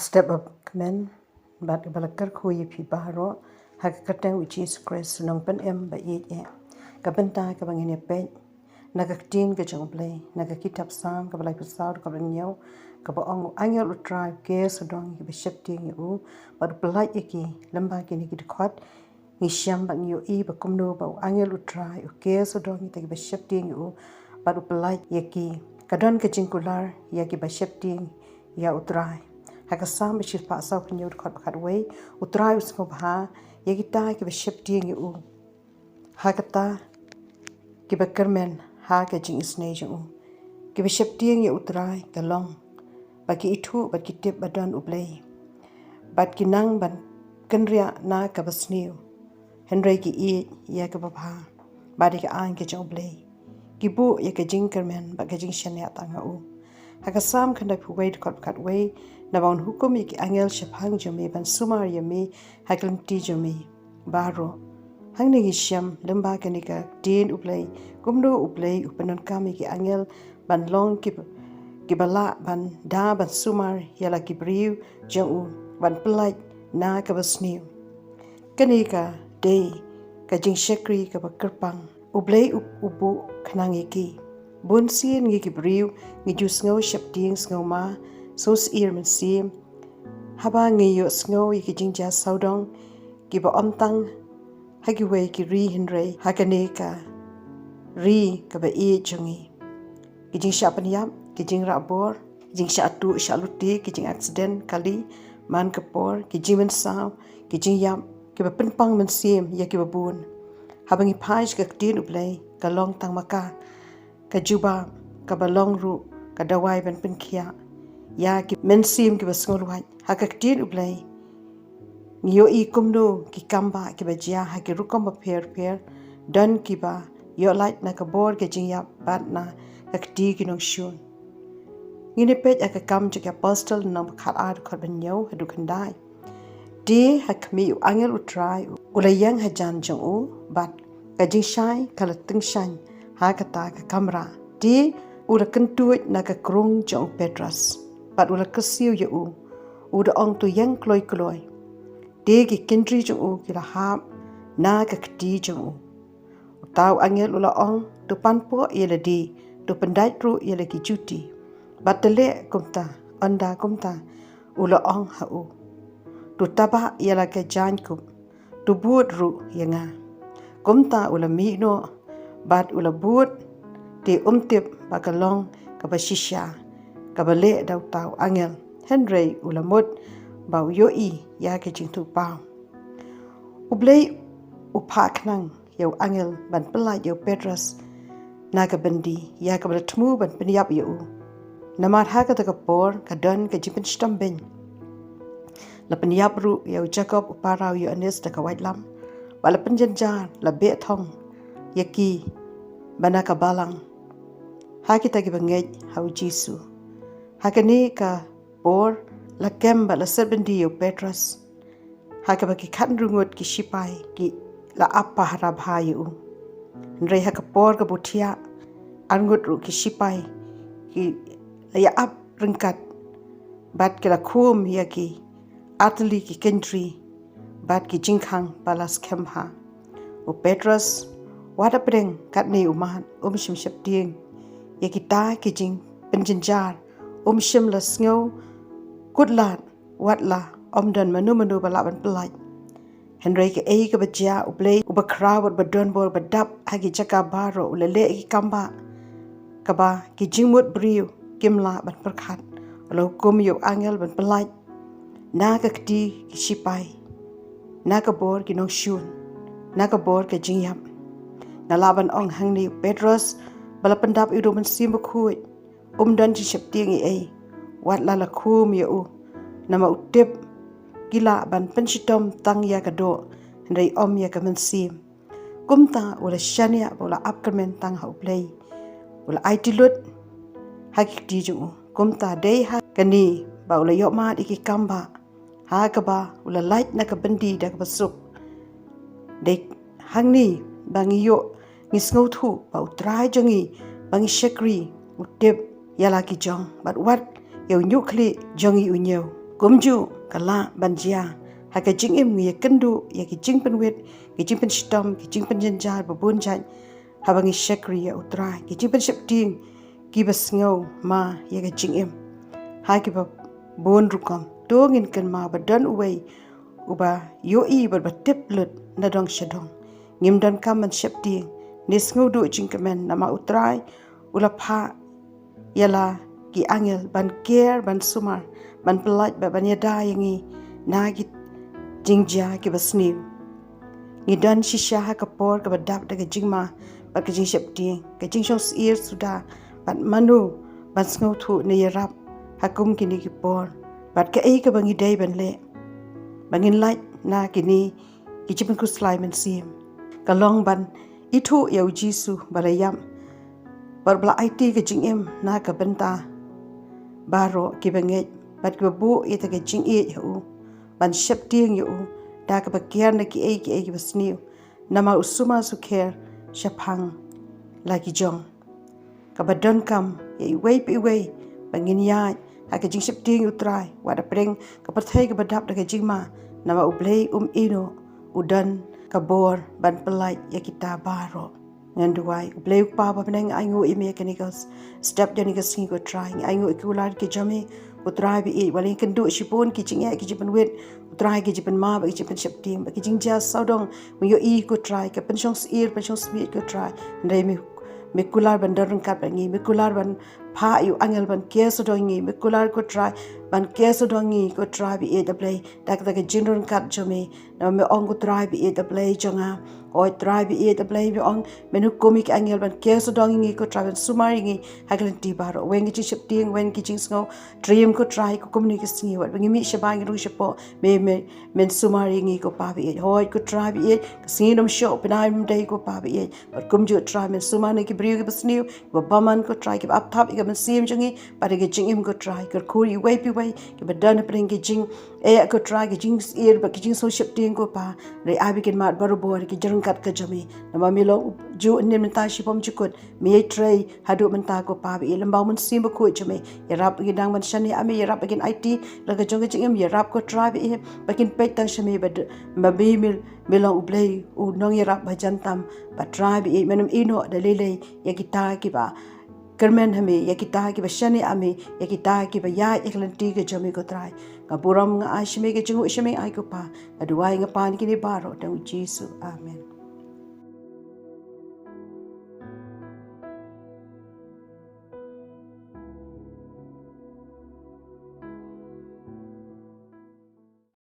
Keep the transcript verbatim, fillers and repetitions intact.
Step up kmen bad ba la kyrkhu ïa phi baroh ha ka kyrteng u Jisu Khrist, nongpynim ba ïeit eh. Ka bynta kaba ngin ïa peit na ka ktien ka jong U Blei, na ka kitab Salm kaba laiphew saw, kaba nyngkong, kaba ong, u angel U Trai u ker sawdong ïa kiba sheptieng ïa u bad u pyllait ïa ki. Lyngba kine ki dkhot ngi shem bad ngi ïohi ba kumno ba u angel U Trai u ker sawdong ïa kita kiba sheptieng ïa u bad u pyllait ïa ki. Ka don ka jingkular ïa kiba sheptieng ïa U Trai. Ha ka Salm ba shispah sawphew hynñiew, dkhot ba khatwei, U Trai u sngewbha ïa kita kiba sheptieng ïa u, ha kita kiba kyrmen ha ka jingisynei jong u. Kiba sheptieng ïa U Trai ka long ba ki ithuh bad ki tip ba don U Blei, bad ki nang ban kynriah na kaba sniew, hynrei ki ïeit ïa kaba bha bad ïa ka aiñ ka jong U Blei. Ki buh ïa ka jingkyrmen bad ka jingshaniah tang ha u. Ha ka Salm khyndaiphew wei, dkhot khatwei, naba un hukum ïa ki angel shaphang jong me ban sumar ïa me ha ki lynti jong me baroh. Hangne ngi shem lyngba kane ka ktien U Blei kumno U Blei u pyndonkam ïa ki angel ban long ki, kiba lah ban da ban sumar ïa la ki briew jong u, ban pyllait na kaba sniew. Kane ka dei ka jingshakri kaba kyrpang. U Blei u, u buh khnang ïa ki. Bun sien ngi ki briew ngi ju sngew sheptieng, sngewma, sngewsyier mynsiem haba ngi ïohsngew ïa ki jingjia sawdong kiba ym tang ha kiwei ki ri hynrei ha kane ka ri kaba ïeit jong ngi. Ki jingshah pynïap, ki jingrah bor, ki jingshah tuh shah lute, ki jingaccident kali man ka por, ki jingmynsaw, ki jingïap kiba pynpang mynsiem ïa kiba bun. Haba ngi phai sha ka ktien U Blei, ka long tang ma ka ka jubab kaba long ruh ka dawai ban pynkhiah ïa ki mynsiem kiba sngewlwait. Ha ka ktien U Blei ngi ïohi kumno ki kambah kiba jia ha ki rukom bapher bapher, don kiba ïoh lait na ka bor ka jingïap bad na ka kti ki nongshun. Ngin ïa peit ha ka Kam jong ki Apostol, lynnong ba khatar, dkhot ba hynñiew haduh khyndai. Te ha khmih, u angel U Trai u la ïeng hajan jong u, bad ka jingshai ka la tyngshaiñ ha kata ka kamra. Te u la kyntuid na ka krung jong u Petros bad u la kyrsiew ïa u. U da ong, to ïeng kloi kloi. Te ki kynti jong u ki la hap na ka kti jong u. Uta u angel u la ong, to pan poh ïa lade, to pyndait ruh ïa la ki juti. Bad to leh kumta, ynda kumta u la ong ha u, to tabah ïa la ka jaiñkup, to bud ruh ïa nga. Kumta u la mih noh bad u la bud, te um tip ba ka long kaba shisha kaba leh da uta u angel, hynrei u la mut ba u ïohi ïa ka jingthoh paw. U Blei u phah khnang ïa u angel ban pyllait ïa u Petros na ka byndi, ïa kaba la thmu ban pynïap ïa u. Namar ha kata ka por ka don ka jingpynshitom beiñ. La pynïap ruh ïa u Jakob u para u Ïoannis da ka waitlam, bad la pynjynjar, la beh thong ïa ki ba na ka balang ha kita kiba ngeit ha u Jisu. Ha kane ka por la kem bad la set byndi ïa u Petros. Ha kaba ki khathynriew ngut ki shipai ki la ap pahara bha ïa u. Hynrei ha ka por kaba thiah, arngut ruh ki shipai ki la ïa ap ryngkat bad ki la khum ïa ki artylli ki kynthri bad ki jingkhang ba la skhem bha. U Petros, wat hapdeng katne u mad, um shym sheptieng ïa kita ki jingpynjynjar, um shym la sngew kut lad, wat la ym don mano mano ba lah ban pyllait. Hynrei kaei kaba jia, U Blei uba khraw bad ba don bor ba dap ha ki jaka baroh u la leh ïa ki kambah kaba ki jingmut briew kim lah ban pyrkhat. U la hukum ïa u angel ban pyllait na ka kti ki shipai, na ka bor ki nongshun, na ka bor ka jingïap. Nga lah ban ong hangne, u Petros ba la pyndap ïa u da u Mynsiem Bakhuid, um don jingsheptieng ei ei, wat la la khum ïa u. Namar u tip ki lah ban pynshitom tang ïa ka doh, hynrei ym ïa ka mynsiem. Kumta u la shaniah ba u la ap kyrmen tang ha U Blei. U la aiti lut ha ki kti jong u. Kumta dei ha kane ba u la ïohmad ïa ki kambah, ha kaba u la lait na ka byndi da kaba suk. Dei hangne ba ngi ïoh, ngi sngewthuh ba U Trai jong ngi ba ngi shakri u tip ïa la ki jong, bad wat ïa u ñiuhkhlieh jong ngi u ñiew. Kumjuh ka lah ban jia ha ka jingim, ngi ïakynduh ïa ki jingpynwit, ki jingpynshitom, ki jingpynjynjar babun jait haba ngi shakri ïa U Trai, ki jingpynsheptieng kiba sngewma ïa ka jingim ha kiba bun rukom. To ngin kynmaw ba don uwei uba ïohi bad ba tip lut nadong shadong. Ngim donkam ban sheptieng ne sngewduh jingkmen, namar U Trai u la phah ïa la ki angel ban ker, ban sumar, ban pyllait bad ban ïada ïa ngi na ki jingjia kiba sniew. Ngi don shisha ha ka por kaba dap da ka jingma bad ka jingsheptieng, ka jingshong syier suda bad mano ban sngewthuh ne ïarap ha kum kine ki por, bad kaei kaba ngi dei ban leh ba ngin lait na kine ki jingpynkhuslai mynsiem. Ka long ban ithuh ïa U Jisu ba la ïap bad ba la aiti ka jingim na ka bynta baroh kiba ngeit bad kiba buh ïa ka jingïeit ha u, ban sheptieng ïa u da kaba kiar na kiei kiei kiba sniew, namar u sumar sukher shaphang la ki jong. Kaba donkam ïa iwei pa iwei ba ngin ïaid ha ka jingsheptieng U Trai, wat hapdeng ka pyrthei kaba dap da ka jingma, namar U Blei um ïehnoh, u don ka bor ban pyllait ïa kita baroh. Ngan duwai. U Blei U Kpa ba bneng, ngi ainguh ïa me ïa kane ka step jong kane ka sngi ko Trai. Ngi ainguh ïa ki kular ki jong me ko Trai ba ïeit, wat la ngi kynduh shibun ki jingeh, ki jingpynwit ko Trai, ki jingpynma bad ki jingpynsheptieng bad ki jingjia sawdong. Me ïohi ko Trai ka pynshong syier, pynshong smiej ko Trai. Hynrei me, me kular ban don ryngkat bad ngi, me kular ban phah ïa u angel ban ker sawdong ïa ngi, me kular ko Trai ban ker sawdong ïa ngi ko Trai ba ïeit, A Blei, da kata ka jingryngkat jong me. Namar me ong ko Trai ba ïeit, A Blei jong nga. Hooid Trai ba ïeit, A Blei, me ong men hukum ïa ki angel ban ker sawdong ïa ngi ko Trai, ban sumar ïa ngi ha ki lynti baroh. Weng ki jingsheptieng, weng ki jingsngew triem ko Trai, ko kumne ki sngi wat ba ngi mih shabar, ngi rung shapoh, me, me, men sumar ïa ngi ko Pa ba ïeit. Hooid ko Trai ba ïeit, ka sngi ym shoh, pynai ym dei ko Pa ba ïeit. Bad kumjuh Trai men sumar na ki briew kiba sniew, kiba bymman ko Trai, kiba ap thap ïa ka mynsiem jong ngi bad ïa ka jingim ko Trai. Kyrkhu ïa iwei pa iwei kiba don hapdeng ki jingeh ko Trai, ki jingsyier bad ki jingsngewsheptieng ko Pa. Hynrei ai ba kin mad barabor ïa ka jingryngkat ka jong me. Namar me long juh hynnin mynta shibun jukut, me ïai trei haduh mynta ko Pa ba ïeit. Lyngba U Mynsiem Bakhuid jong me, ïarap ba kin nang ban shaniah ïa me, ïarap ba kin aiti la ka jong ka jingim, ïarap ko Trai ba ïeit ba kin peit tang sha me, ba, ba me, me, me long U Blei u nongïarap ba jan tam. Bad Trai ba ïeit, men ym ïehnoh da lei lei ïa kita kiba kyrmen ha me, ïa kita kiba shaniah ïa me, ïa kita kiba ïaid ïa ka lynti ka jong me ko Trai. Nga burom, nga ai sha me ka jingnguh sha me, ai ko Pa. Nga duwai, nga pan kine baroh da U Jisu. Amen.